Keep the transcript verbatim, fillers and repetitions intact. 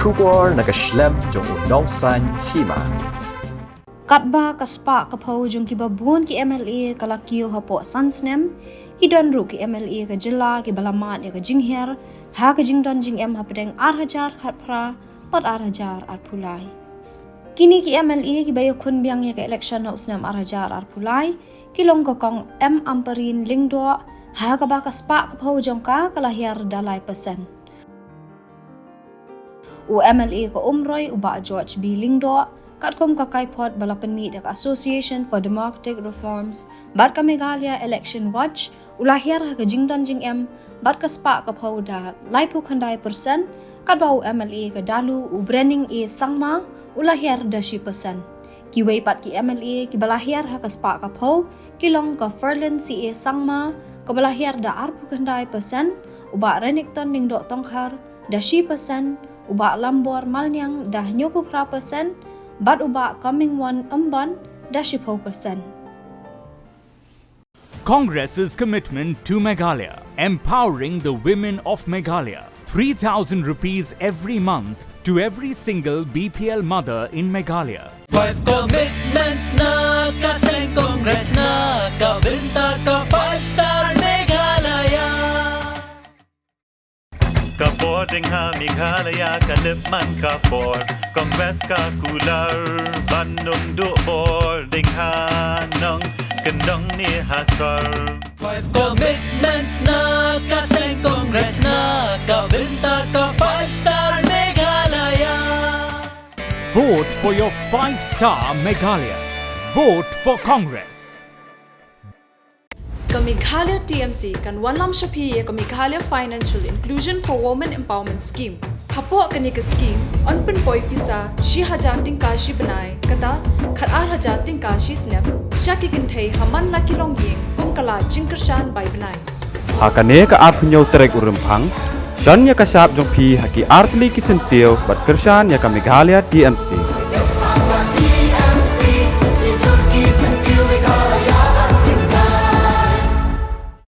Khubor na ka shlem jong u nongsan hima. Katba ka spah ka phew jong kiba bun ki M L A ka la kiew hapoh san snem, ki don ruh ki M L A ka jylla kiba la mad ïa ka jinghiar ha ka jingdon jingem hapdeng ar hajar khatphra bad ar hajar arphew lai. Kine ki M L A kiba ïakhun biang ïa ka election ha u snem ar hajar arphew lai ki long ka Kong M Ampareen Lyngdoh, ha kaba ka spah ka phew jong ka ka la hiar da lai percent. U M L A ka Umroi, u Bah George B Lyngdoh, katkum ka kaiphod ba la pynmih da ka Association for Democratic Reforms bad ka Meghalaya Election Watch, u la hiar ha ka jingdon jingem bad ka spah ka phew da laiphew khyndai percent, katba u M L A ka Dalu, u Brenning A Sangma, u la hiar da shi percent. Kiwei pat ki M L A kiba la hiar ha ka spah ka phew ki long ka Ferlin C A Sangma, kaba la hiar da arphew khyndai percent, u Bah Renikton Lyngdoh Tongkhar da shi percent, u Bah Lambor Malniang da hynñiewphew phra percent, bad u Bah Comingone Ymbon da shiphew percent. Congress's commitment to Meghalaya, empowering the women of Meghalaya. Three thousand rupees every month to every single B P L mother in Meghalaya. Five commitments na ka seng Congress na ka bynta ka five star Meghalaya. Ka bor ding ha Meghalaya ka lip man ka bor. Congress ka kular ban ym duh bor ding ha nongkyndong ne ha sor. Five commitments na ka seng Congress na ka bynta ka five star Meghalaya. Vote for your five star Meghalaya. Vote for Congress. Ka Meghalaya T M C kan wanlam sha phi ïa ka Meghalaya Financial Inclusion for Women Empowerment Scheme. Hapoh kane ka scheme, yn pynpoi pisa shi hajar tyngka shi bnai, kata khatar hajar tyngka shi snem, sha ki kynthei ha man la ki longïing kum ka lad jingkyrshan bai bnai. Ha kane ka arphew hynñiew tarik u Rymphang, shon ïa ka shap jong phi ha ki artylli ki syntiew bad kyrshan ïa ka Meghalaya T M C.